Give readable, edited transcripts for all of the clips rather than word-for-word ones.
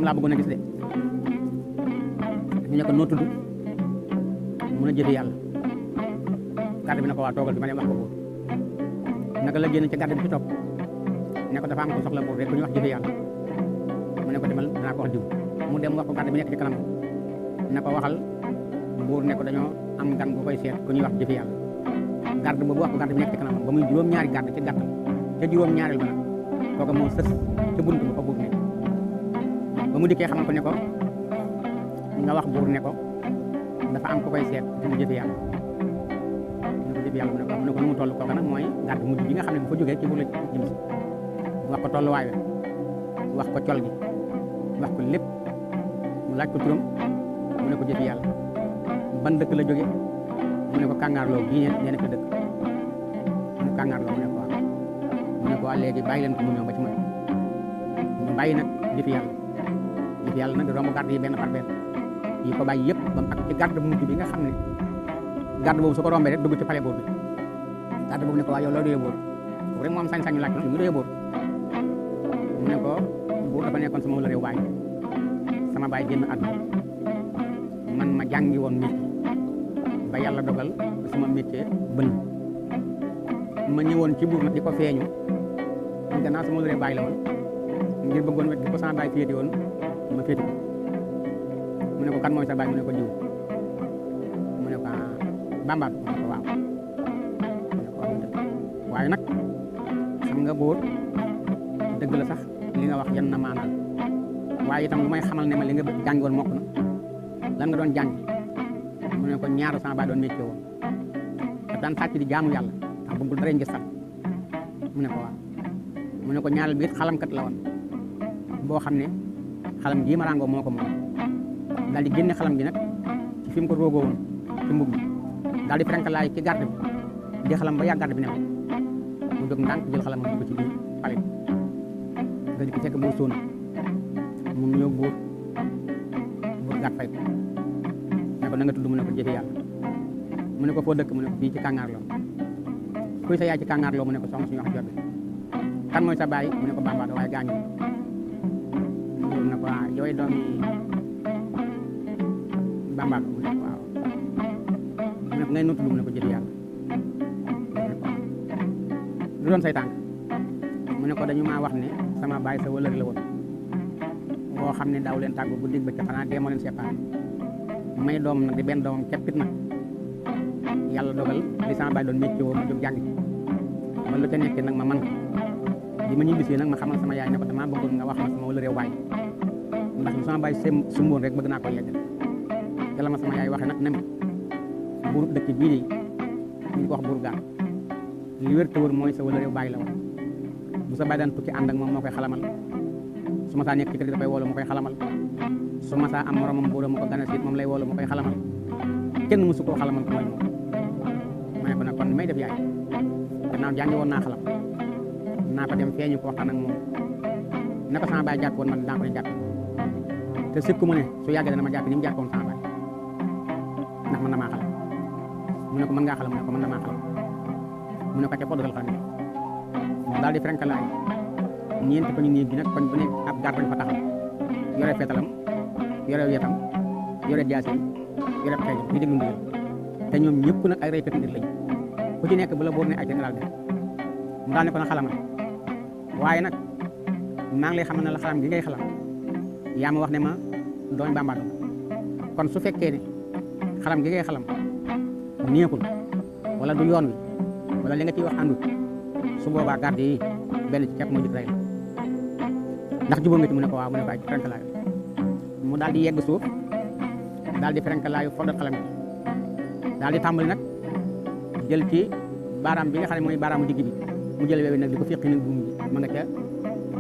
laa bëggoon a gis de ñu ne ko noo tudd mun a jëfe yàlla garde bi na ko waa toogal bi ma dem wax ko buur naka la génn ci garde bi ci topp ne ko dafa am ko soxla buur rek ku ñuy wax jëfe yàlla mu ne ko demal danaa ko wax diw mu dem wax ko garde bi nekk ci kanam ne ko waxal buur ne ko dañoo am gan bu koy seet ku ñuy wax jëfe yàlla garde boobu wax ko garde bi nekk ci kanam ba muy juróom-ñaari garde ci gàttal ca juróom-ñaareel ba nag kooka moo sës ca bunt ba fa buur nekk ba mu dikkee xamal ko ne ko nga wax buur ne ko dafa am ku koy seet te mu jëfe yàlla mu ne ko jëfe yàlla mu ne ko nu mu toll kooka nag mooy garde mujj bi nga xam ne bu fa jógee ci buur la jëm si wax ko tolluwaay wi wax ko col gi wax ko lépp mu laaj ko turam mu ne ko jëfi yàlla ban dëkk la jóge mu ne ko kàngaarloo bii nee na ko dëkk mu kàngaarloo mu ne ko waaw mu ne ko waa léegi bàyyi leen ko mu ñëw ba ci man ñu bàyyi nag jëfi yàlla nag di romb garde yi benn par benn yi ko bàyyi yëpp ba mu ak ci garde bu mujj bi nga xam ne garde boobu su ko rombee rek dugg ci palais buur bi garde boobu ne ko waa yow loo doyee buur boobu rek moo am sañ-sañu laaj ko ñu doyee buur mu ne ko buur dafa nekkoon sama wala réew baay sama baay génn àdduna man ma jàngi woon métier ba yàlla dogal sama métier bënn ma ñëwoon ci buur nag di ko feeñu gannaaw sama wala réew baay la woon ngir bëggoon wet di ko sama baay féete woon ma féete ko mu ne ko kan mooy sa baay mu ne ko diw mu ne ko bambaat mu ne ko waaw mu ne ko waaw waaye nag xam nga buur dëgg la sax li nga wax yan na maanaam waaye itam lu may xamal ne ma li nga jàngi woon mokk na lan nga doon jàngi mu ne ko ñaar sama baay doon métier woon daf daan sàcc di jaamu yàlla ndax bëggul dara ngir sax mu ne ko waaw mu ne ko ñaareel bi it xalamkat la woon boo xam ne xalam gii ma ràngoo moo ko moom daal di génne xalam gi nag ci fi mu ko roogoo woon ci mbub mi daal di frenkalaay ci garde bi di xalam ba yàgg garde bi ne mu jóg ndànk jël xalam ma dugg ci biir pale bi nga di ko fekk buur sóona mu nuyoo buur gàtt fay ko ne ko na nga tudd mu ne ko jëfe yàlla mu ne ko foo dëkk mu ne ko fii ci kàngaarloo kuy sa yaay ci kàngaarloo mu ne ko soxna suñu wax jot kan mooy sa baay mu ne ko bambaado waaye gaañu buur ne ko yooyu doomi bambaado mu ne ko waaw mu ne ko ngay nu tudd mu ne ko jëfe yàlla lu doon say tànk mu ne ko dañu maa wax ne sama baay sa wëlër la woon boo xam ne daaw leen tàggu bu dig ba ca xanaa dee moo leen séparé may doom nag di benn doomam keppit nag yàlla dogal li sama baay doon métier woo ma jóg jàng ci man lu ca nekkee nag ma man ko bi ma ñibbisee nag ma xamal sama yaay ne ko damaa bëggoon nga wax ma sama wëlëreew baay ndax lu sama baay sumboon rek bëgg naa ko yeggal te la ma sama yaay waxee nag ne ma buur dëkk bii ñu ko wax buur gaal li wér te wër mooy sa wëlëreew baay la woon bu sa baay daan tukki ànd ak moom moo koy xalamal su ma saa nekk ci kër gi dafay woolu mu koy xalamal su ma saa am moromam buuram mu ko gana siit moom lay woolu mu koy xalamal kenn mësu koo xalamal ko mooy moom ma ne ko nag kon may def yaay gannaaw jàngi woon naa xalam naa ko dem feeñu ko waxtaan ak moom ne ko sama baay jàpp woon man dinaa ko ne jàpp te sikku mu ne su yàggee dana ma jàpp ni mu jàppoon sama baay ndax mën na maa xalam mu ne ko mën ngaa xalam mu ne ko mën na maa xalam mu ne ko ca poddugal xalam daal di frenkalaay ñeenti ko ñu néeg bi nag koñ bu nekk ab garde fa taxaw yore feetalam yore yetam yore jaasim yore xeej di déglu ndigal te ñoom ñëpp nag ay reykat nit lañu ku ci nekk bu la boor ne ay te nga daal def mu daal ne ko na xalamal waaye nag maa ngi lay xamal ne la xalam gi ngay xalam yaa ma wax ne ma dooñ bambaado kon su fekkee ne xalam gi ngay xalam neexul wala du yoon wi wala li nga ciy wax àndut su boobaa garde yi benn ci képp moo jëkk rey la ndax jubóo nga ci mu ne ko waaw mu ne ko ay frenkalaayu mu daal di yegg suuf daal di frenkalaayu foddat xalam bi daal di tàmbali nag jël ci baaraam bi nga xam ne mooy baaraamu digg bi mu jël wewe nag di ko fiqi nag buum gi ma nga ca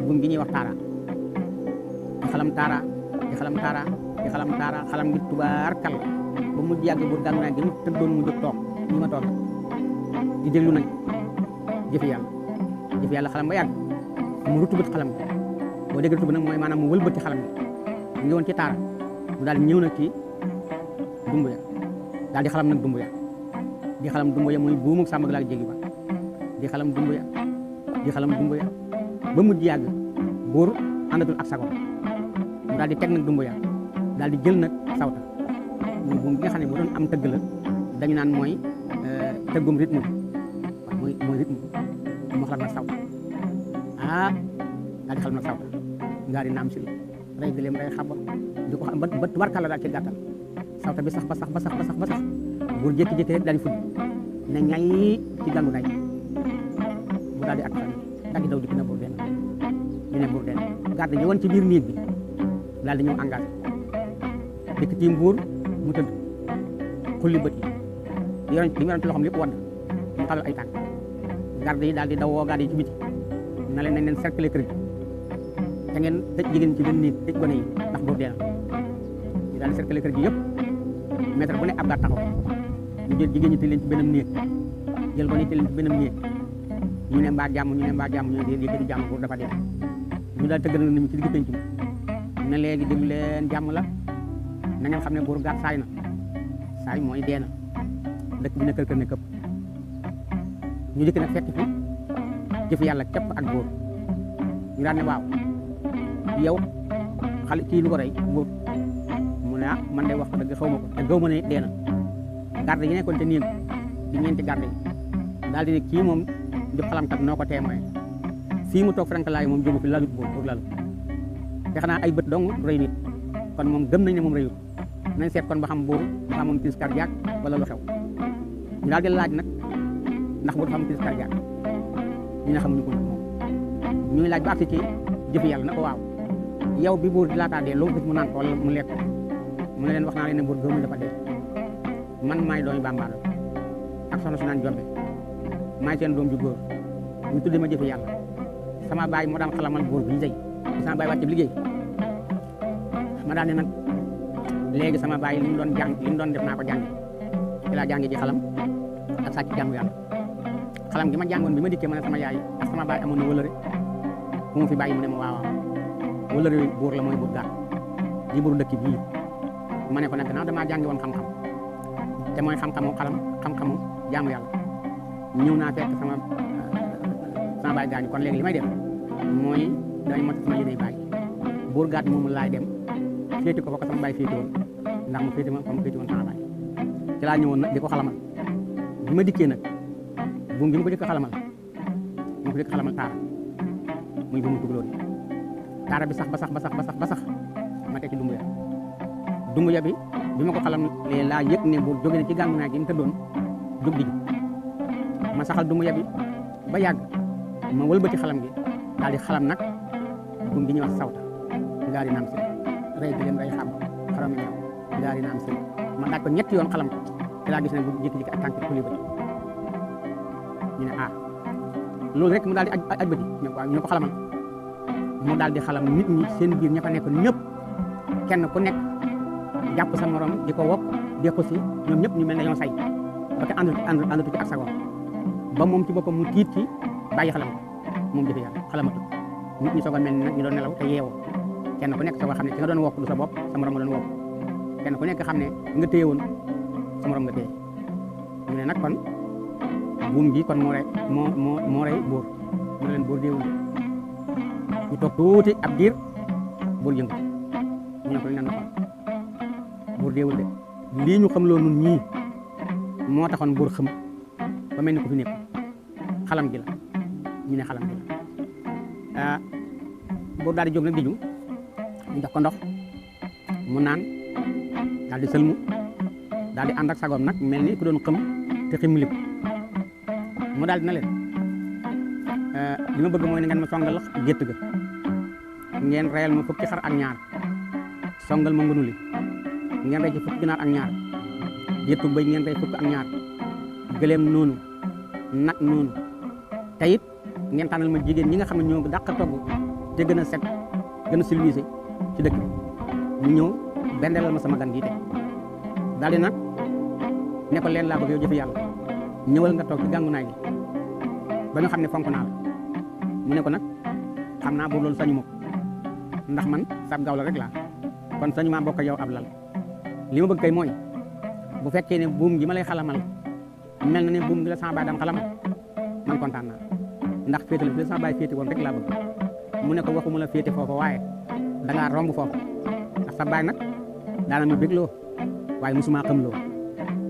buum gi ñuy wax taara di xalam taara di xalam taara di xalam taara xalam gi tubaar kal ba mu yàgg bu gàngu naa gi mu tëddoon mu jóg toog ñi ma toog di déglu nag jëfe yàlla xalam ba yàgg mu rutubati xalam bi boo dégg rutubati nag mooy maanaam mu wëlbati xalam bi mu ngi woon ci taara mu daal ñëw nag ci dumbu ya daal di xalam nag dumbu ya di xalam dumbu ya muy buumu sàmm gi laak jégi ba di xalam dumbu ya di xalam dumbu ya ba mujj yàgg buur àndatul ak sago mu daal di teg nag dumbuya daal di jël nag sawta muy buum bi nga xam ne bu doon am tëgg la dañu naan mooy tëggum rythme bi waaw mooy rythme mu xalam nag sawta daal di xalam nag sawta ngaa di naam si rey gëléem rey xaba di ko xam ba warkala daal ci gàttal sawta bi sax ba sax buur jékki-jékki rek daal di fudd ne ñay ci gàngu nay mu daal di at daal di daw dikk na buur den ñu ne buur den garde ñëwoon ci biir néeg bi daal di ñëw engagé dikk tiim buur mu tëdd xulli bët yi yoroon li mu yoroon ci loxoom lépp wadd mu xalal ay tànk garde yi daal di daw woo garde yi ci biti na leen nañ leen cercle kër gi te ngeen tëj jigéen ci benn néeg tëj gone yi ndax buur dee na ñu daal di cercle kër gi yëpp mètre bu ne ab garde taxaw ñu jël jigéen ñi tëj leen ci benn néeg jël gone yi tëj leen ci benn néeg ñu ne mbaa jàmm ñu ne di jàmm buur dafa dee ñu daal tëggal na ñu ci digg penc mi ne léegi déglu leen jàmm la na ngeen xam ne buur gaat saay na saay mooy dee na dëkk bi ne kër ne këpp ñu dikk nag fekk fi jëf yàlla képp ak buur ñu daan ne waaw yow xale kii lu ko rey buur mu ne man de wax dëgg xaw ma ko te gaw ma ne dee na garde yi nekkoon te néeg di ñeenti garde yi daal di ne kii moom di xalamkat noo ko témoin fii mu toog frank laay moom jógu fi lalut buur lalu te xanaa ay bët dong rëy nit kon moom gëm nañ ne moom rëyul nañ seet kon ba xam buur dafa amoon crise cardiaque wala lu xew ñu daal di laaj nag ndax buur dafa am crise cardiaque ñu ne xamuñu ko moom ñuy laaj ba agsi ci jëfi yàlla na ko waaw yow bi buur di laataa dee loo gis mu naan ko wala mu lekk mu ne leen wax naa leen ne buur gëmul dafa dee man maay doomi bambaalo ak soxna su naan jombe maay seen doom ju góor ñu tuddee ma jëfi yàlla sama baay moo daan xalamal buur bi liggéey sama baay wàcc liggéey ma daan ne nag léegi sama baay li mu doon jàng li mu doon def naa ko jàng ci laa jàngi ji xalam ak sàcc jàngu yàlla xalam gi ma jàngoon bi ma dikkee ma ne sama yaay ak sama baay amoon na wëlëre bu mu fi bàyyi mu ne ma waaw wëlëre buur la mooy buur gaat di buur dëkk bii ma ne ko nag gannaaw damaa jàngi woon xam-xam te mooy xam-xamu xalam xam-xamu jaamu yàlla ñëw naa fekk sama baay gaañu kon léegi li may def mooy dañ mot sama yéene baay buur gaat moomu laay dem féeti ko fa ko sama baay féeti woon ndax mu féeti ma fa mu féeti woon sama baay ci laa ñëwoon nag di ko xalamal bi ma dikkee nag buum bi ma ko jëkk xalamal ma ko jëkk xalamal taara muy buumu tugalóor yi taara bi sax ba sax ma teg ci dumbuya bi ma ko xalamalee laa yëg ne buur jóge na ci gàngu naa gi mu tëddoon jóg di ma saxal dumbuya bi ba yàgg ma wëlbati xalam gi daal di xalam nag buum gi ñuy wax sawta ngaa di naam si rey bi leen rey xam xaram ñëw ngaa di naam si ma daaj ko ñetti yoon xalam ko te laa gis ne bu jékki-jékki ak tànk xuli bati ñu ne loolu rek mu daal di aj bati ñu ko xalamal mu daal di xalam nit ñi seen biir ña fa nekk ñëpp kenn ku nekk jàpp sa morom di ko wokk di ko si ñoom ñëpp ñu mel ne ñoo say ba te àndatu ci ak sagoom ba moom ci boppam mu tiit ci bàyyi xalam ko moom jëfe yàlla xalamatu nit ñi soog a mel ni nag ñu doon nelaw te yeewoo kenn ku nekk soog a xam ne ki nga doon wokk du sa bopp sa morom nga doon wokk kenn ku nekk xam ne nga téye woon sa morom nga téye ñu ne nag kon buum gi kon moo rey buur mu ne leen buur déewul ñu toog tuuti ab diir buur yëngu ñu ne ko li nan na xool buur déewul de lii ñu xam loo nun ñii moo taxoon buur xam ba mel ni ko fi nekk xalam gi la ñu ne xalam gi la buur daal di jóg nag di ñu jox ko ndox mu naan daal di sëlmu daal di ànd ak sagoom nag mel ni ku doon xam te ximli ko mu daal dina leen li ma bëgg mooy ne ngeen ma songal gétt ga ngeen reyal ma fukki xar ak ñaar songal ma ngunu li ngeen rey ci fukki ginaar ak ñaar géttu bëy ngeen rey fukk ak ñaar gëleem noonu nag noonu te it ngeen tànnal ma jigéen ñi nga xam ne ñoo dàq togg te gën a set gën a civilisé ci dëkk ñu ñëw bendelal ma sama gan gii te daal di nag ne ko leen laa bëgg yow jëfi yàlla ñëwal nga toog ci gàngu naay gi ba ñu xam ne fonk naa la mu ne ko nag xam naa bu loolu sañu ma ko ndax man sab gaaw la rek laa kon sañu maa bokk yow ab lal li ma bëgg kay mooy bu fekkee ne buum gi ma lay xalamal mel na ne buum gi la sama baay daan xalamal man kontaan naa ndax féete la fi la sama baay féete woon rek laa bëgg mu ne ko waxuma la féete foofa waaye da ngaa romb foofu ndax sa baay nag daana ma bégloo waaye mosuma xam loo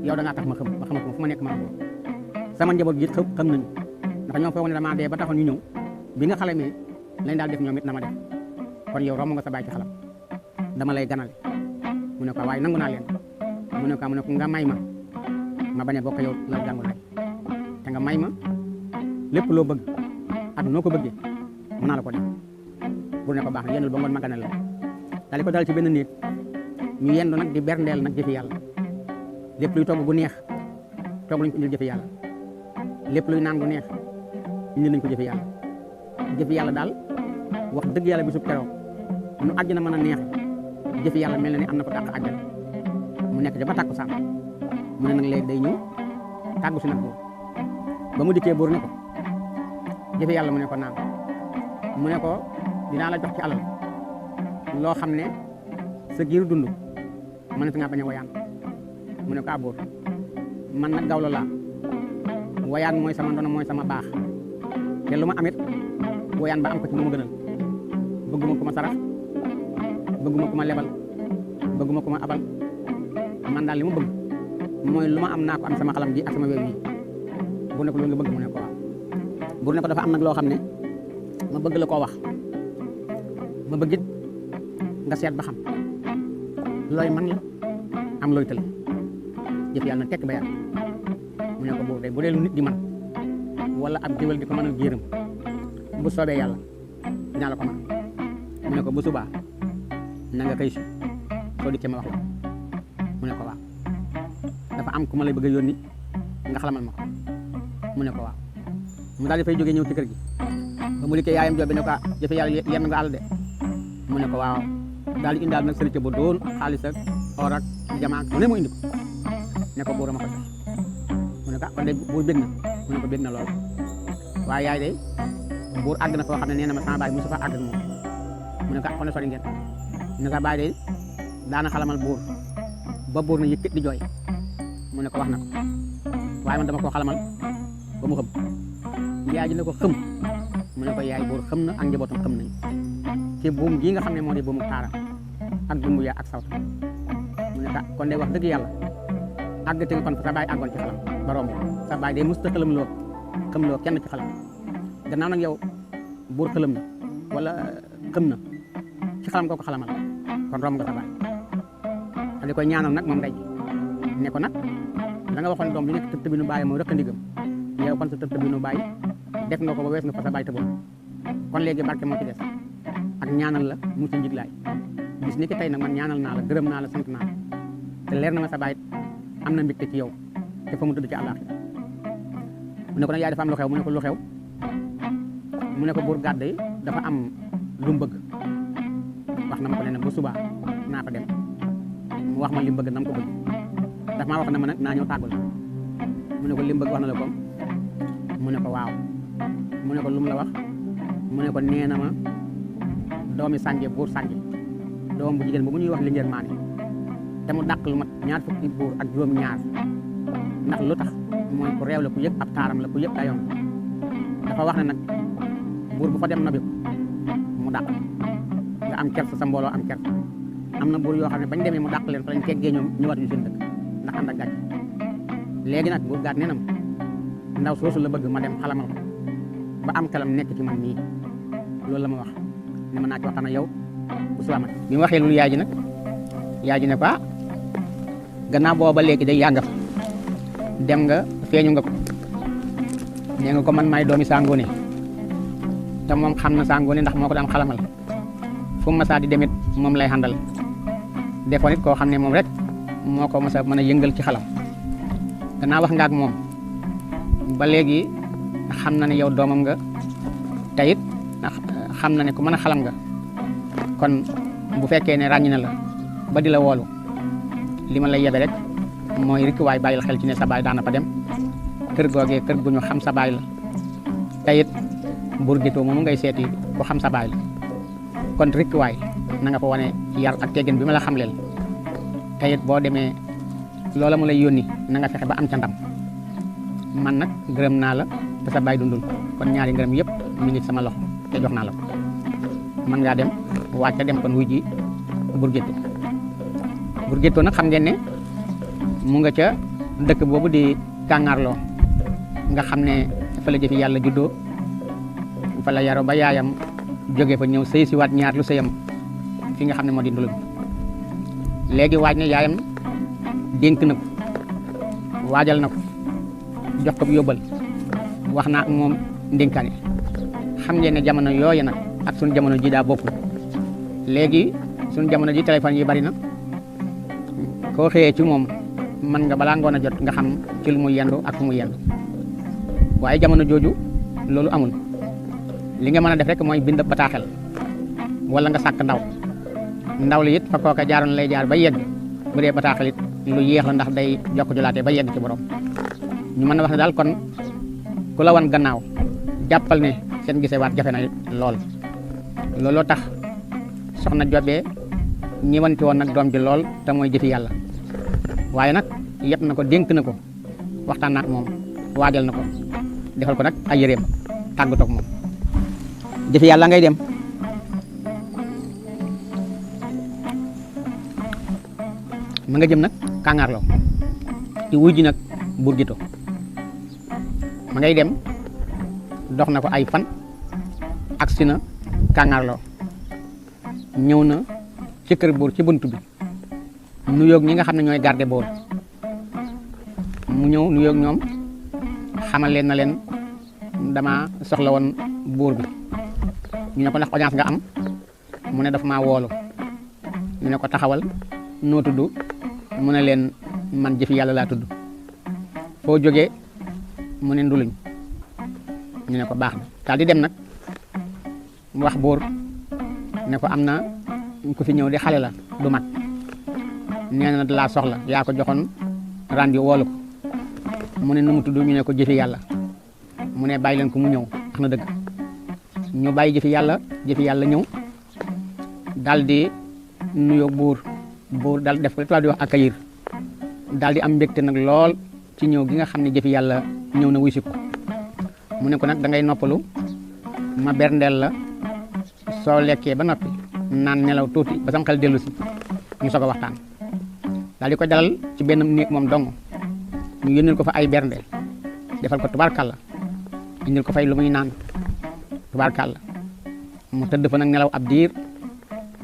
yow da ngaa tax ma xam ko fu ma nekk ma xam sama njaboot gi it xam nañu ndax ñoom foogoon ne damaa dee ba taxoon ñu ñëw bi nga xalamee lañ daal def ñoom it na ma def kon yow romb nga sa baay ci xalam dama lay ganale mu ne ko waaye nangu naa leen mu ne ko nga may ma bañ a bokk yow la jàngu lay te nga may ma lépp loo bëgg ak noo ko bëggee mën naa la ko def bu ne ko baax na yendul ba ngoon ma ganale la daal di ko dal ci benn néeg ñu yendu nag di berndeel nag jëfi yàlla lépp luy togg bu neex togg lañ ko indil jëfi yàlla lépp luy naan gu neex indil nañ ko jëfi yàlla daal wax dëgg yàlla bisub keroog nu àjjana mën a neex jëfi yàlla mel na ni am na ko dàq àjjana mu nekk ja ba tàkku sàmm mu ne nag léegi day ñëw tàggu si nag buur ba mu dikkee buur ne ko jëfi yàlla mu ne ko naan mu ne ko dinaa la jox ci alal loo xam ne sa giir dund mënat nga bañ a wayaan mu ne ko buur man nag gawlo laa wayaan mooy sama ndono mooy sama baax te lu ma amit wayaan ba am ko ci mu gënal bëgguma ku ma sarax bëgguma ku ma lebal bëgguma ku ma abal man daal li ma bëgg mooy lu ma am naa ko am sama xalam ji ak sama wéew yi bu ne ko loolu nga bëgg mu ne ko waaw bu ne ko dafa am nag loo xam ne ma bëgg la koo wax ma bëgg it nga seet ba xam looy man la am looy tële jëf yàlla na tekk ba yàlla mu ne ko boobu day bu dee lu nit di man wala ab jiwal di ko mënal jéeram bu soobee yàlla dinaa la ko man mu ne ko bu subaa na nga xëy si soo dikkee ma wax la mu ne ko waaw dafa am ku ma lay bëgg a yónni nga xalamal ma ko mu ne ko waaw mu daal di fay jógee ñëw ci kër gi ba mu dikkee yaayam joobe ne ko jëfe yàlla yenn nga àll de mu ne ko waaw daal di indaal nag sëriñ bu doon xaalis ak or ak jamaa mu ne mu indi ko ne ko buur ma ko jox mu ne ko kon de buur bég na mu ne ko bég na lool waaye yaay de buur àgg na foo xam ne nee na ma sama baay mosu fa àgg ak moom mu ne ko kon sori ngeen ne sa baay de daana xalamal buur ba buur na yëkkit di jooy mu ne ko wax na ko waaye man dama koo xalamal ba mu xëm yaay ji ne ko xëm mu ne ko yaay buur xëm na ak njabootam xëm nañu ci buum gii nga xam ne moo di buumu taara ak dumbu yaa ak sawta mu ne ko kon de wax dëgg yàlla àgg te kon sa baay àggoon ci xalam ba romb sa baay de musta xëlam loo kenn ci xalam gannaaw nag yow buur xëlam na wala xëm na ci xalam koo ko xalamal kon romb nga sa baay di koy ñaanal nag moom ndey ne ko nag da nga waxoon doom bi nekk tëb tëbinu bàyyi moo rëkk ndigam yow kon sa tëb tëbinu bàyyi def nga ko ba wees nga fa sa bàyyi tëboon kon léegi barke moo ci des ak ñaanal la mu ci njiglaay bis ni ki tey nag man ñaanal naa la gërëm naa la sant naa la te leer na ma sa bàyyi am na mbégte ci yow te fa mu tëdd ci àllaaxira mu ne ko nag yaay dafa am lu xew mu ne ko lu xew mu ne ko buur gàdd yi dafa am lu mu bëgg wax na ma ko ne nag bu subaa naa ko dem mu wax ma li mu bëgg na mu ko bëgg daf maa wax na ma nag naa ñëw tàggul mu ne ko li mu bëgg wax na la ko mu ne ko waaw mu ne ko lu mu la wax mu ne ko nee na ma doomi sànje buur sànje doom bu jigéen bu ñuy wax lingeer maane te mu dàq lu mat ñaar fukki buur ak juróom ñaar ndax lu tax mooy ku réew la ku yëg ab taaram la ku yëg dayoon dafa wax ne nag buur bu fa dem nabi ko mu dàq nga am kersa sa mbooloo am kersa am na buur yoo xam ne bañ demee mu dàq leen fa lañ teggee ñoom ñëwaat ñu seen dëkk ndax ànd ak gàcc léegi nag buur gaat nee na ma ndaw soosu la bëgg ma dem xalamal ko ba am kalam nekk ci man nii loolu la ma wax ne ma naa ci waxtaan ak yow bu subaa ma bi mu waxee loolu yaay ji nag yaay ji ne ko gannaaw booba léegi day yàgg fa dem nga feeñu nga ko nee nga ko man maay doomi Sangoné te moom xam na Sangoné ndax moo ko daan xalamal fu mu masaa di demit moom lay xandal defoon it koo xam ne moom rek moo ko mës a mën a yëngal ci xalam gannaaw wax nga ak moom ba léegi xam na ne yow doomam nga te it xam na ne ku mën a xalam nga kon bu fekkee ne ràññ na la ba di la woolu li ma lay yebe rek mooy rek waay bàyyil xel ci ne sa baay daana fa dem kër googee kër gu ñu xam sa baay la te it buur gétoo moomu ngay seeti ku xam sa baay la kon rek waay na nga fa wane yar ak teggin bi ma la xamleel te it boo demee loola mu lay yónni na nga fexe ba am ca ndam man nag gërëm naa la te sa baay dundul kon ñaari ngërëm yëpp mi ngi sama loxo te jox naa la ko mën ngaa dem wàcca dem kon wuy ji Bourguetto. Bourguetto nag xam ngeen ne mu nga ca dëkk boobu di Kàngaarloo nga xam ne fa la jëfi yàlla juddoo fa la yaroo ba yaayam jóge fa ñëw sëy si waat ñaar lu sëyam fi nga xam ne moo di Nduluñ. léegi waaj na yaayam dénk na ko waajal na ko jox ko bu yóbbal wax naa ak moom ndénkaane. xam ngeen ne jamono yooyu nag ak suñu jamono ji daa bokkul léegi suñu jamono ji téléphone yi bari na koo xëyee ci moom mën nga balaa ngoon a jot nga xam ci lu mu yendu ak fu mu yendu waaye jamono jooju loolu amul. li nga mën a def rek mooy bind bataaxel wala nga sàkk ndaw li it fa kooka jaaroon lay jaar ba yegg bu dee bataaxel it lu yéex la ndax day jokk julaatee ba yegg ci borom. ñu mën a wax ne daal kon ku la wan gannaaw jàppal ne seen gisewaat jafe na lool. looloo tax soxna Jobe ñëwanti woon nag doom ji lool te mooy jëfi yàlla waaye nag yëpp na ko dénk na ko waxtaan na ak moom waajal na ko defal ko nag ay yëreem tàggatoo ak moom. jëfi yàlla ngay dem ma nga jëm nag Kàngaarloo ci wuy ji nag Bourguetto ma ngay dem dox na ko ay fan agsi na Kàngaarloo ñëw na ci kër buur ci bunt bi nuyoog ñi nga xam ne ñooy garde boor mu ñëw nuyoog ñoom xamal leen na leen dama soxla woon buur bi. ñu ne ko ndax audience nga am mu ne daf maa woolu ñu ne ko taxawal noo tudd mu ne leen man jëfi yàlla laa tudd foo jógee mu ne Nduluñ ñu ne ko baax na daal di dem nag wax buur ne ko am na ku fi ñëw di xale la du mag nee na laa soxla yaa ko joxoon rendi woolu ko mu ne nu mu tudd ñu ne ko jëfi yàlla mu ne bàyyi leen ko mu ñëw wax na dëgg. ñu bàyyi jëfi yàlla ñëw daal di nuyoo buur daal def ko tubaab di wax accueillir daal di am mbégte nag lool ci ñëw gi nga xam ne jëfi yàlla ñëw na wuy si ko mu ne ko nag da ngay noppalu ma berndeel la soo lekkee ba noppi naan nelaw tuuti ba sam xel dellu si ñu soog a waxtaan. daal di ko dalal ci benn néeg moom dong ñu yónnil ko fa ay berndeel defal ko tubaarkàlla indil ko fay lu muy naan tubaarkàlla mu tëdd fa nag nelaw ab diir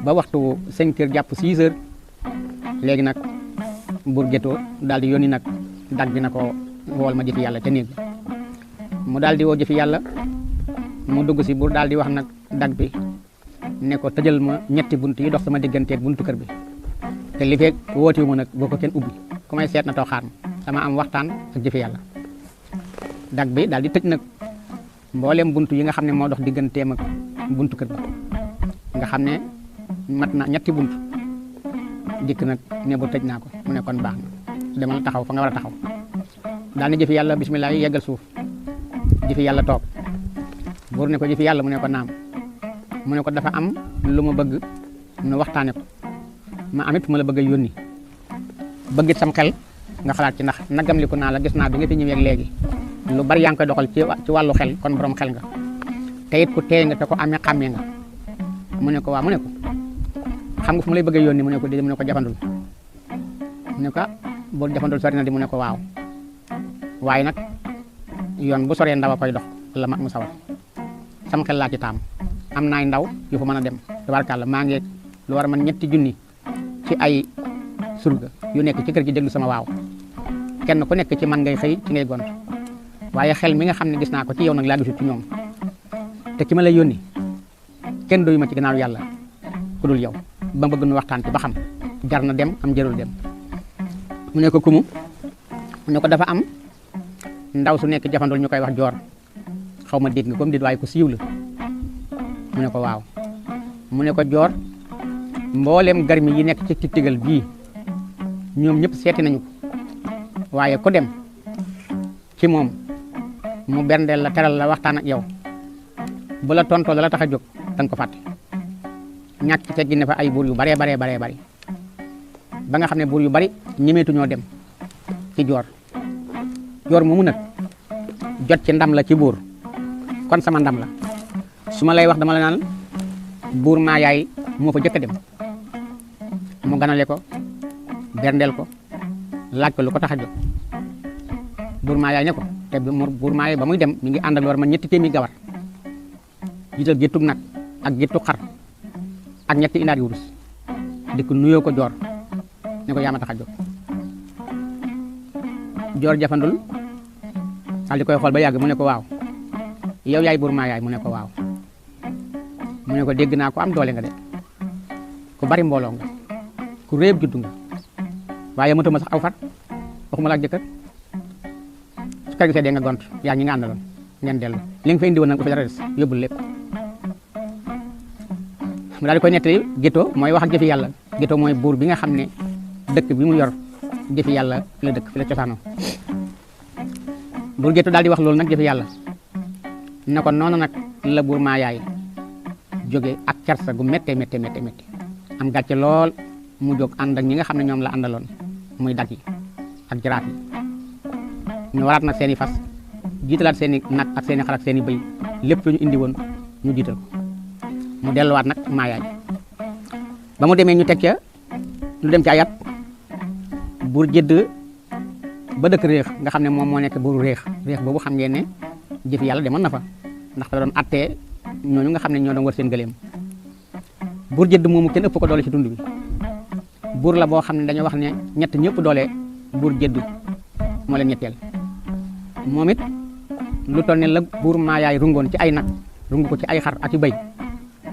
ba waxtu 5 heures jàpp 6 heures léegi nag Bourguetto daal di yónni nag dag bi na ko wool ma jëfi yàlla ca néeg bi mu daal di woo jëfi yàlla mu dugg si buur daal di wax nag dag bi ne ko tëjal ma ñetti bunt yi dox sama digganteeg buntu kër bi te li feeg wootiwu ma nag boo ko kenn ubbi ku may seet na too xaar ma dama am waxtaan ak jëfi yàlla. dag bi daal di tëj nag mboolem buntu yi nga xam ne moo dox digganteem ak buntu kër bi nga xam ne mat na ñetti buntu dikk nag ne bu tëj naa ko mu ne kon baax na demal taxaw fa nga war a taxaw daal ne jëfi yàlla bismillah yi yeggal suuf jëfi yàlla toog buur ne ko jëfi yàlla mu ne ko naam mu ne ko dafa am lu ma bëgg nu waxtaane ko ma amit fu ma la bëgg a yónni bëggit sam xel nga xalaat ci ndax nagam liku naa la gis naa bi nga fi ñëwee léegi lu bari yaa ngi koy doxal ci wàllu xel kon borom xel nga te it ku teey nga te ko amee xàmmee nga mu ne ko waa mu ne ko xam nga fu mu lay bëgg a yónni mu ne ko déedéet mu ne ko jafandul mu ne ko boo jafandul sori na di mu ne ko waaw waaye nag yoon bu soree ndaw a koy dox la mag mu sawar sam xel laa ci taam am naay ndaw yu fa mën a dem tabarkàlla maa ngi lu war a man 3 junni ci ay surga yu nekk ci kër gi déglu sama waaw kenn ku nekk ci man ngay xëy ci ngay gont waaye xel mi nga xam ne gis naa ko ci yow nag laa gisul ci ñoom te ki ma lay yónni kenn doyu ma ci gannaaw yàlla ku dul yow ba bëgg nu waxtaan ci ba xam jar na dem am jarul dem mu ne ko kumu mu ne ko dafa am ndaw su nekk jafandul ñu koy wax joor xaw ma dégg nga comme dit waaye ku siiw la mu ne ko waaw mu ne ko joor mboolem garmi yi nekk ci tigal bii ñoom ñëpp seeti nañu ko waaye ku dem ci moom mu berndeel la teral la waxtaan ak yow bu la tontoo la tax a jóg danga ko fàtte ñàkk ci teggi ne fa ay buur yu baree bari ba nga xam ne buur yu bari ñemeetu ñoo dem ci joor moomu nag jot ci ndam la ci buur kon sama ndam la su ma lay wax dama la naan buur maa yaay moo fa jëkk a dem mu ganale ko berndeel ko laaj ko lu ko tax a jóg buur maa yaay ne ko te buur maa yaay ba muy dem mi ngi àndal war ma ñetti téeméeri gawar jiital géttug nag ak géttug xar ak ñetti inaar yu wurus di ko nuyoo ko joor ne ko yaa ma tax a jóg joor jafandul daal di koy xool ba yàgg mu ne ko waaw yow yaay buur maa yaay mu ne ko waaw mu ne ko dégg naa ko am doole nga de ku bari mbooloo nga ku réeb juddu nga waaye matuma sax aw fat waxuma la ak jëkkër su kër gi seddee nga gont yaa ñi nga àndaloon ngeen dellu li nga fa indi woon nag ko fi dara des yóbbul lépp mu daal di koy nettali Gétto mooy wax ak jëfi yàlla Gétto mooy buur bi nga xam ne dëkk bi mu yor jëfi yàlla fi la dëkk fi la cosaanoo buur Gétto daal di wax loolu nag jëfi yàlla ne ko noonu nag la buur maa yaay jóge ak kersa gu méttee am gàcce lool mu jóg ànd ak ñi nga xam ne ñoom la àndaloon muy dag yi ak jaraaf yi ñu waraat nag seeni fas jiitalaat seeni nag ak seeni xar ak seeni bëy lépp lu ñu indi woon ñu jiital ko mu delluwaat nag maa yaay ba mu demee ñu teg ca lu dem ci ayat buur jëdd ba dëkk réex nga xam ne moom moo nekk buuru réex boobu xam ngeen ne jëfi yàlla demoon na fa ndax da doon attee ñooñu nga xam ne ñoo doon war seen gëléem buur jëdd moomu kenn ëpp ko doole ci tund bi buur la boo xam ne dañoo wax ne ñett ñëpp doole buur jëdd moo leen ñetteel moom it lu toll ne la buur maa yaay rungoon ci ay nag rungu ko ci ay xar ak i bëy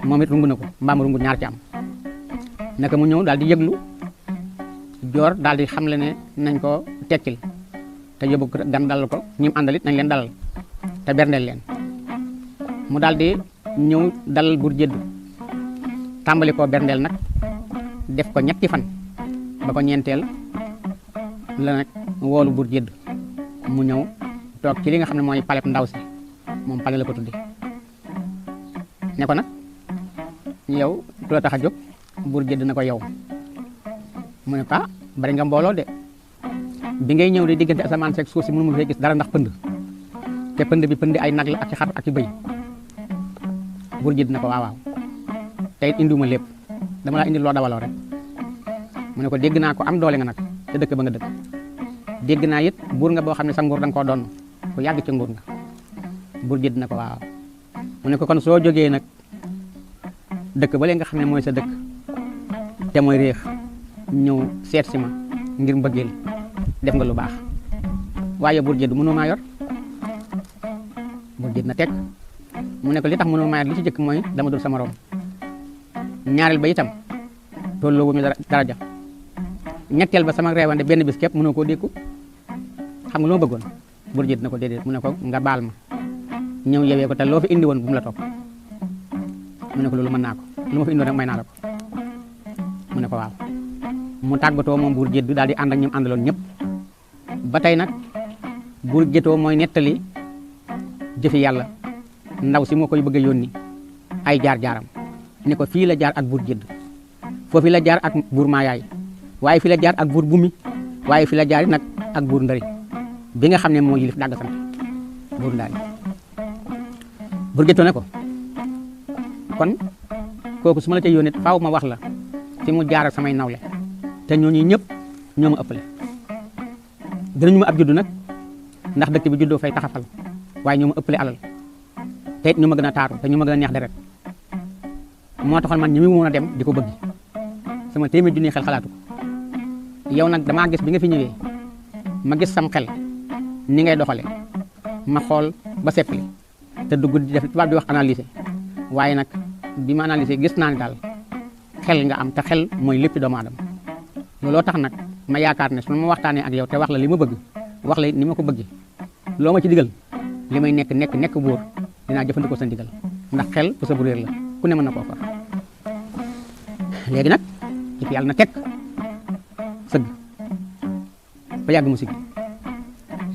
moom it rungu na ko mbaam rungu ñaar ci am naka mu ñëw daal di yëglu joor daal di xamle ne nañ ko tekkil te yóbbu ko gan dalal ko ñim àndalit nañ leen dalal te berndeel leen mu daal di ñëw dalal buur jëdd tàmbali koo berndeel nag def ko ñetti fan ba ko ñeenteel la nag woolu buur jëdd mu ñëw toog ci li nga xam ne mooy paleb ndaw si moom pale la ko tuddi ne ko nag yow ku la tax a jóg buur jëdd na ko yow mu ne ko bari nga mbooloo de bi ngay ñëw di diggante asamaan seeg suuf si mënu mu fee gis dara ndax pënd te pënd bi pënd ay nag la ak i xar ak i bëy buur jëdd na ko waaw te it indiwuma lépp dama laa indi loo dawaloo rek mu ne ko dégg naa ko am doole nga nag te dëkk ba nga dëkk dégg naa it buur nga boo xam ne sa nguur da nga koo doon ku yàgg ci nguur nga buur jëdd na ko waaw mu ne ko kon soo jógee nag dëkk ba léegi nga xam ne mooy sa dëkk te mooy réex ñëw seet si ma ngir mbëggeel def nga lu baax waaye buur jëdd mënoo maa yor buur jëdd na teg mu ne ko li tax mënoo maa yor li ci jëkk mooy dama dul sa morom ñaareel ba itam tolloo wu ñu daraja ñetteel ba sama reewande benn bis képp mënoo koo dékku xam nga loo bëggoon buur jëdd na ko déedéet mu ne ko nga baal ma ñëw yewee ko te loo fi indi woon bu mu la topp mu ne ko loolu mën naa ko lu ma fi indi woon rek may naa la ko mu ne ko waaw mu tàggatoo moom buur jëdd daal di ànd ak ñoom àndaloon ñëpp ba tey nag buur jëtoo mooy nettali jëfi yàlla ndaw si moo koy bëgg a yónni ay jaar-jaaram ne ko fii la jaar ak buur jëdd foofu la jaar ak buur maayaay waaye fi la jaar ak buur bumi waaye fi la jaar nag ak buur ndari bi nga xam ne moo yilif dàgg sant buur ndaari buur jëtoo ne ko kon kooku su ma la ca yónnee faaw ma wax la fi mu jaar ak samay nawle te ñooñu ñëpp ñoo ma ëppale dinañu ma ab juddu nag ndax dëkk bi juddoo fay taxafal waaye ñoo ma ëppale alal te it ñu ma gën a taaru te ñu ma gën a neex deret moo taxoon man ñi mu mën a dem di ko bëgg sama téeméer junni xel xalaatu ko yow nag damaa gis bi nga fi ñëwee ma gis sam xel ni ngay doxale ma xool ba seppali te dugg di def tubaab di wax analyser waaye nag bi ma analyser gis naa ne daal xel nga am te xel mooy lépp doomu aadama looloo tax nag ma yaakaar ne su ma waxtaanee ak yow te wax la li ma bëgg wax la ni ma ko bëggee loo ma ci digal li may nekk buur dinaa jëfandikoo sa ndigal ndax xel bu sa bu réer la ku ne mën na koo far léegi nag ci yàlla na tekk sëgg ba yàgg mu siggi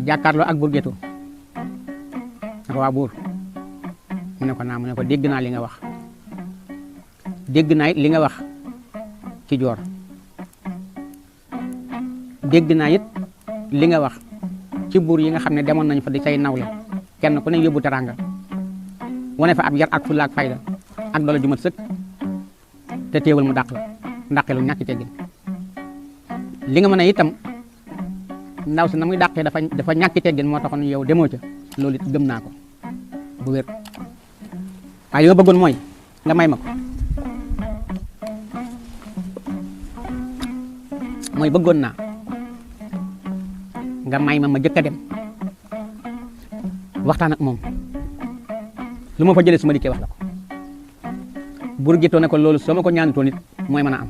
jàkkaarloo ak buur Gétto na ko waa buur mu ne ko naa mu ne ko dégg naa li nga wax dégg naa it li nga wax ci joor dégg naa it li nga wax ci buur yi nga xam ne demoon nañ fa di say nawle kenn ku ne yóbbu teranga wane fa ab yar ak fulla ak fayda ak doole ju mat sëkk te te teewul mu dàq la ndàqeelu ñàkk teggin li nga mën a itam ndaw si na muy dàqee dafa ñàkk teggin moo taxoon yow demoo ca loolu it gëm naa ko bu wér waaye li ma bëggoon mooy nga may ma ko mooy bëggoon naa nga may ma jëkk a dem waxtaan ak moom lu ma fa jëlee su ma dikkee wax la ko buur géttoo ne ko loolu soo ma ko ñaanutoo nit mooy mën a am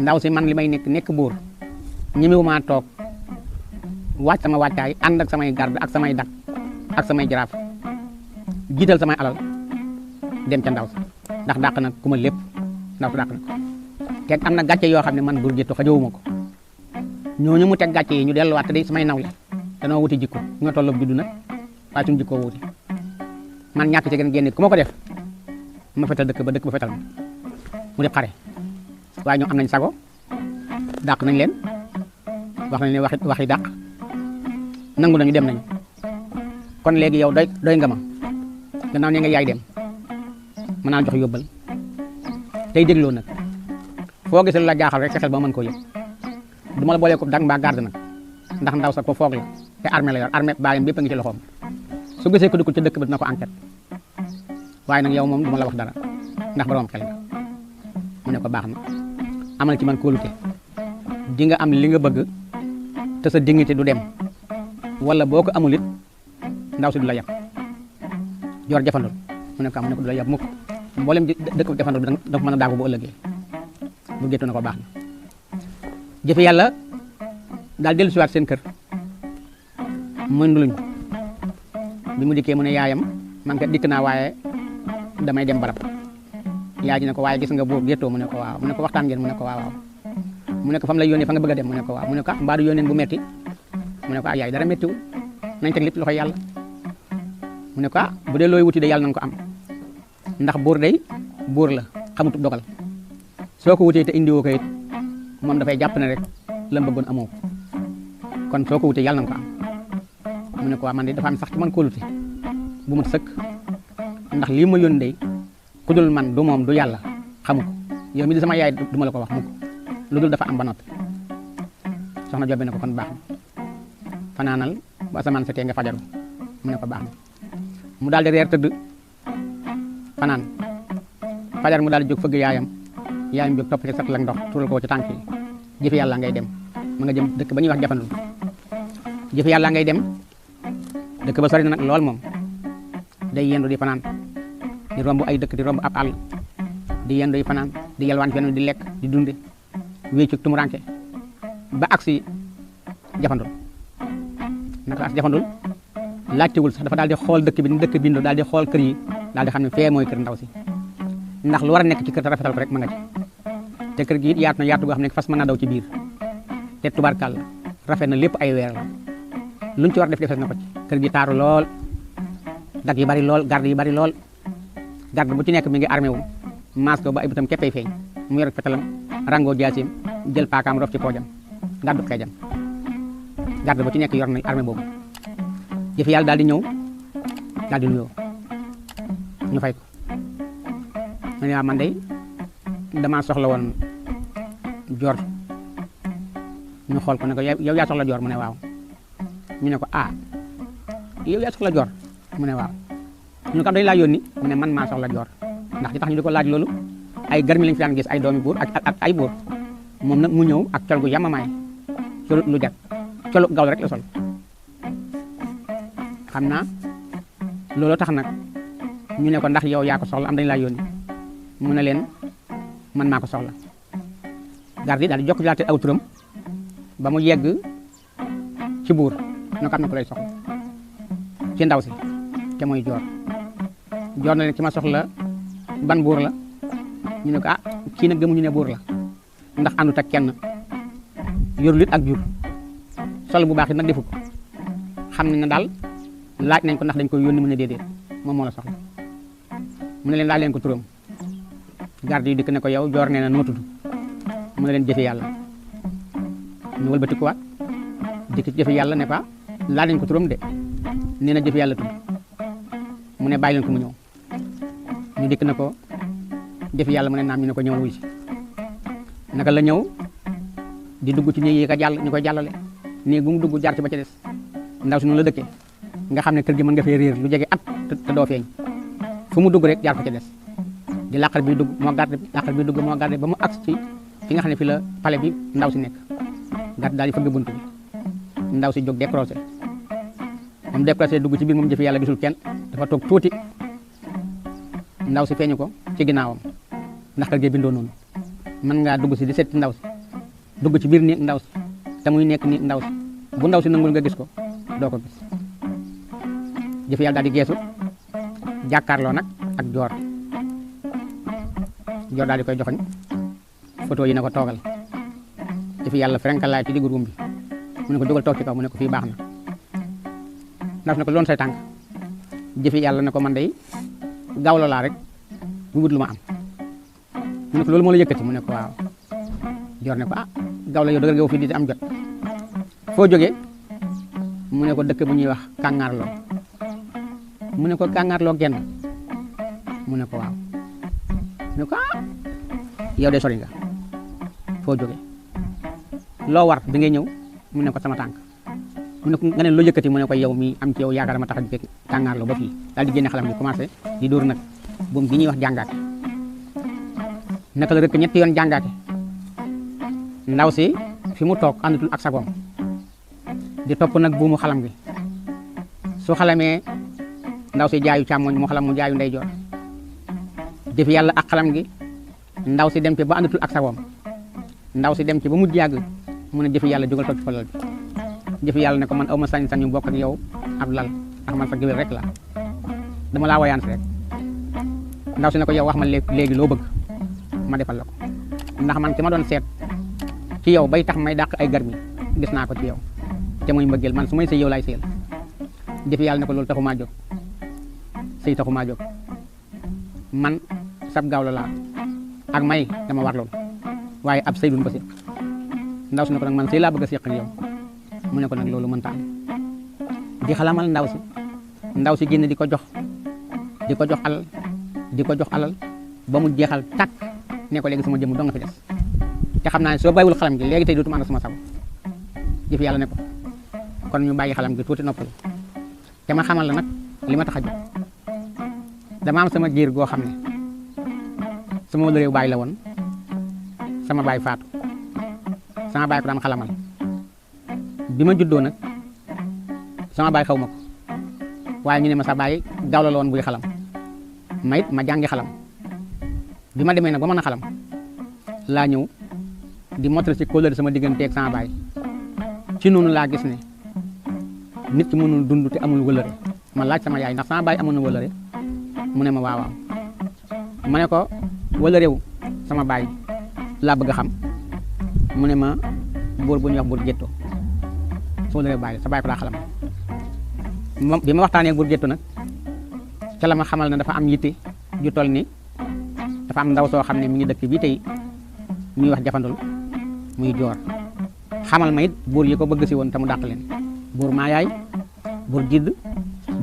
ndaw si man li may nekk buur ñemewu maa toog wàcc sama wàccaay ànd ak samay garde ak samay dak ak samay jaraaf jiital samay alal dem ca ndaw si ndax dàq na ku ma lépp ndaw si dàq na ko teg am na gàcce yoo xam ne man buur géttoo xajowuma ko ñooñu mu teg gàcce yi ñu delluwaat te day samay nawle danoo wuti jikko ñoo tolloog juddu nag waaye suñu jikkoo wuti man ñàkk ci gën génne ku ma ko def ma fetal dëkk ba dëkk ba fetal ma mu def xare waaye ñoom am nañ sago dàq nañ leen wax nañ ne waxi dàq nangu nañu dem nañu kon léegi yow doy nga ma gannaaw ne nga yaay dem mën naa jox yóbbal tey dégloo nag foo gisee lu la jaaxal rek fexeel ba mën koo yëg du ma la boolee ko dang mbaa garde nag ndax ndaw sax ko foog la te armée la yor armée baayam bépp a ngi ci loxoom su gisee ko dugg ci dëkk ba dina ko enquête waaye nag yow moom du ma la wax dara ndax borom xel nga mu ne ko baax na amal ci man kóolute di nga am li nga bëgg te sa dignité du dem wala boo ko amul it ndaw si du la yab joor jafandul mu ne ko am mu ne ko du la yab mukk mboolem dëkk bu jafandul bi da ko mën a daagu bu ëllëgee bu géttu na ko baax na jëfe yàlla daal dellu siwaat seen kër mënduluñ bi mu dikkee mu ne yaayam man kat dikk naa waaye damay dem barab yaay ji ne ko waaye gis nga boobu géttoo mu ne ko waaw mu ne ko waxtaan ngeen mu ne ko waaw mu ne ko fam lay yónnee fa nga bëgg a dem mu ne ko waaw mu ne ko mbaa du yónneen bu metti mu ne ko yaay dara mettiwul nañ teg lépp loxo yàlla mu ne ko bu dee looy wuti de yàlla nañ ko am ndax buur day buur la xamut dogal soo ko wutee te indiwoo ko it moom dafay jàpp ne rek la mu bëggoon amoo kon soo ko wutee yàlla nañ ko am mu ne ko waa man de dafa am sax ci man kóolute bu mat sëkk ndax lii ma yónni day ku dul man du moom du yàlla xamu ko yow mi di sama yaay du ma la ko wax mukk lu dul dafa am ba noppi soxna Jobe ne ko kon baax na fanaanal bu asamaan setee nga fajaru mu ne ko baax na mu daal di reer tëdd fanaan fajar mu daal di jóg fëgg yaayam jóg topp ci sat lak ndox tural ko ci tànk yi jëfe yàlla ngay dem ma nga jëm dëkk ba ñuy wax jafandul jëfe yàlla ngay dem dëkk ba sori na nag lool moom day yendu di fanaan di romb ay dëkk di romb ab àll di yendu di fanaan di yelwaan fenn di lekk di dunde wéccu tumuranke ba agsi jafandul naka agsi jafandul laajtewul sax dafa daal di xool dëkk bi ni dëkk bindoo daal di xool kër yi daal di xam ne fee mooy kër ndaw si ndax lu war a nekk ci kër te rafetal ko rek ma nga ci te kër gi it yaatu na yaatu goo xam ne fas mën naa daw ci biir te tubarkàlla rafet na lépp ay weer la luñ ci war def na ko ci kër gi taaru lool dag yi bari lool garde yi bari lool garde bu ci nekk mi ngi armé wu maas ko ba ay bëtam keppay feeñ mu yor fetalam rangoo jaasim jël paakaam rof ci poojam gàddu xeejam garde bu ci nekk yor na armé boobu jëf yàlla daal di ñëw daal di nuyoo ñu fay ko mu ne waaw man day damaa soxla woon joor ñu xool ko ne ko yow yaa soxla joor mu ne waaw ñu ne ko yow yaa soxla joor mu ne waaw ñu ko dañ laa yónni mu ne man maa soxla joor ndax di tax ñu di ko laaj loolu ay garmi lañ fi daan gis ay doomi buur ak ay buur moom nag mu ñëw ak col gu yamamaay colu lu jag colu gaw rek la sol xam naa loolu tax nag ñu ne ko ndax yow yaa ko soxla am dañ laa yónni mu ne leen man maa ko soxla garde yi daal di jokk laate aw turam ba mu yegg ci buur ñu ko am na ko lay soxla ci ndaw si te mooy joor na leen ci ma soxla ban buur la ñu ne ko kii nag gëmuñu ne buur la ndax àndut ak kenn yorul it ak jur sol bu baax it nag defu ko xam nañ ne daal laaj nañ ko ndax dañ koy yónni mu ne déedéet moom moo la soxla mu ne leen laaj leen ko turam garde yi dikk ne ko yow joor nee na noo tudd mu ne leen jëfe yàlla ñu wëlbati ko waat dikk ci jëfe yàlla ne ko laaj nañ ko turam de nee na jëfe yàlla tudd mu ne bàyyi leen ko mu ñëw ñu dikk na ko jëfi yàlla mu ne naam ñu ne ko ñëwal wuy si naka la ñëw di dugg ci néeg yi ka jàll ñu koy jàllale néeg bu mu dugg jaar ci ba ca des ndaw si noonu la dëkkee nga xam ne kër gi mën nga fee réer lu jege at te doo feeñ fu mu dugg rek jaar ko ca des di làqar bi dugg moo garde làqar bi dugg moo garde ba mu agsi ci fi nga xam ne fi la pale bi ndaw si nekk gàtt daal di fëgg bunt bi ndaw si jóg décroché moom décroché dugg ci biir moom jëfi yàlla gisul kenn dafa toog tuuti ndaw si feeñu ko ci ginnaawam ndax kër gi bindoo noonu mën ngaa dugg si di seet ci ndaw si dugg ci biir néeg ndaw si te muy nekk néeg ndaw si bu ndaw si nangul nga gis ko doo ko gis jëfi yàlla daal di geesu jàkkaarloo nag ak joor daal di koy joxoñ photo yi na ko toogal jëfi yàlla frenkalaay ci diggu ruum bi mu ne ko jógal toog ci kaw mu ne ko fii baax na ndaw si ne ko loon say tànk jëfi yàlla ne ko man day gawlo laa rek bu wut lu ma am mu ne ko loolu moo la yëkkati mu ne ko waaw joor ne ko ah gawlo yow dëgër nga fii di am jot foo jógee mu ne ko dëkk bu ñuy wax kàngaarloo mu ne ko kàngaarloo genn mu ne ko waaw mu ne ko ah yow de sori nga foo jógee loo war bi ngay ñëw mu ne ko sama tànk mu ne ko nga ne loo yëkkati mu ne ko yow mi am ci yow yaakaar ma tax a jóge kàngaarloo ba fii daal di génne xalam bi commencé di dóor nag buum gi ñuy wax jàngaate naka la rëkk ñetti yoon jàngaate ndaw si fi mu toog àndatul ak sagoom di topp nag buumu xalam gi su xalamee ndaw si jaayu càmmoñ mu xalam mu jaayu ndeyjoor jëfi yàlla ak xalam gi ndaw si dem ci ba àndatul ak sagoom ndaw si dem ci ba mujj yàgg mu ne jëfi yàlla jógal toog ci falal bi jëfi yàlla ne ko man aw ma sañ-sañ ñu bokk ak yow ab lal ndax man sa géwél rek la dama laa woyaan rek ndaw si ne ko yow wax ma léegi loo bëgg ma defal la ko ndax man ki ma doon seet ci yow bay tax may dàq ay garmi gis naa ko ci yow te muy mbëggeel man su may sëy yow laay sëyal jëfi yàlla ne ko loolu taxu maa jóg sëy taxu maa jóg man sab gaaw la laa ak may dama war loolu waaye ab sëy duñ ko séq ndaw si ne ko nag man sëy laa bëgg a séq ak yow mu ne ko nag loolu mënta am di xalamal ndaw si génn di ko jox alal ba mu jeexal tàkk ne ko léegi sama jëmm doo nga fi des te xam naa ne soo bàyyiwul xalam gi léegi tey dootuma ànd sama sago jëf yàlla ne ko kon ñu bàyyi xalam gi tuuti noppal te ma xamal la nag li ma tax a jóg dama am sama giir goo xam ne sama wala réew baay la woon sama baay faatu sama baay ko daan xalamal bi ma juddoo nag sama baay xaw ma ko waaye ñu ne ma sa baay gawlo la woon buy xalam ma it ma jàngi xalam bi ma demee nag ba mën a xalam laa ñëw di mottali ci kóllëre sama digganteeg sama baay ci noonu laa gis ne nit ki mënul dund te amul wëllëre ma laaj sama yaay ndax sama baay amoon na wëllëre mu ne ma waaw ma ne ko wëllëreew sama baay laa bëgg a xam mu ne ma buur bu ñuy wax buur gétto sa wëllëreew baay sa baay ko daa xalam bi ma waxtaanee buur gétto nag ca la ma xamal ne dafa am yitte ju toll ni dafa am ndaw soo xam ne mi ngi dëkk bii tey ñuy wax jafandul muy joor xamal ma it buur yi ko bëgg si woon te mu dàq leen buur maayaay buur jidd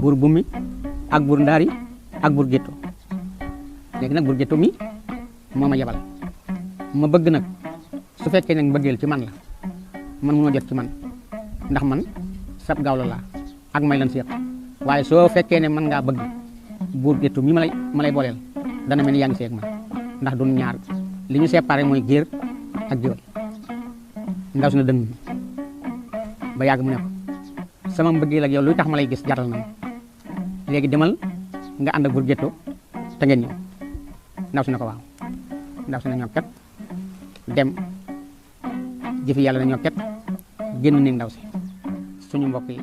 buur bummi ak buur ndaari ak buur gétto léegi nag buur gétto mi moo ma yebal ma bëgg nag su fekkee nag mbëggeel ci man la man munoo jot ci man ndax man sab gawlo laa ak may lan séq waaye soo fekkee ne mën ngaa bëgg buur gétto mi ma lay booleel dana mel ni yaa ngi seeg man ndax duñ ñaar li ñu séparé mooy géer ak géwél ndaw si na dëng ba yàgg mu ne ko sama mbëggeel ak yow luy tax ma lay gis jaral na ma léegi demal nga ànd ak buur gétto te ngeen ñëw ndaw si ne ko waaw ndaw si na ñokket dem jëfi yàlla na ñokket génn néeg ndaw si suñu mbokk yi